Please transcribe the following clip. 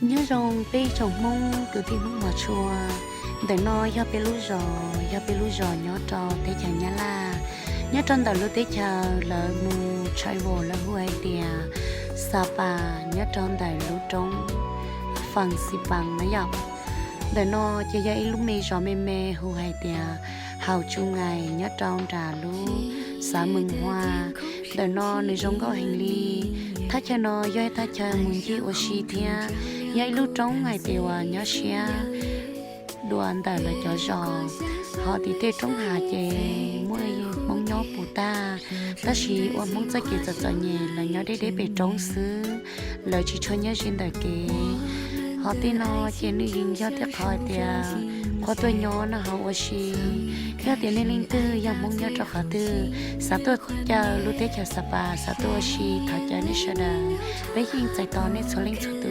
Nyob zoo peb ib tsoom Hmoob kwv tij Hmoob mos tshua. Ntawm no yog peb lub zos, yog peb lub zos nyob rau teb chaws Nyab Laj. Nyob rau ntawm lub teb chaws lawv mus travel lawv hu hais tias Sapa, nyob rau ntawm lub roob Fas Xis Pas na yom. Ntawm no ces yog ib lub me zos me me hu hais tias Haus Tsu Ngais, nyob rau nram lub xav Mees Hua. Ntawm no nws zoo nkauj heev li. Thaj chaw no yog ib thaj chaw mus ncig ua si thiab yog ib lub roob hais tias uas nyob siab dua ntawm lawv cov zos. Ho tim tej roob hav ces muaj Hmoob nyob puv tag, tab sis ua Hmoob txoj kev txom txom nyem lawv nyob deb deb pem roob xwb, lawv tsis tshua nyob ze ntawm kev. Ho tej no ces nws yeej yog tej qhov hais tias qhuav tuaj nyob no ho ua si. Yog tias nej leej twg yog Hmoob nyob rau qhov twg xav tuaj caw lub teb chaws Sapa xav tuaj ua si, thov caw nej sawv daws, peb yeej txais tos nej txhua leej txhua tus.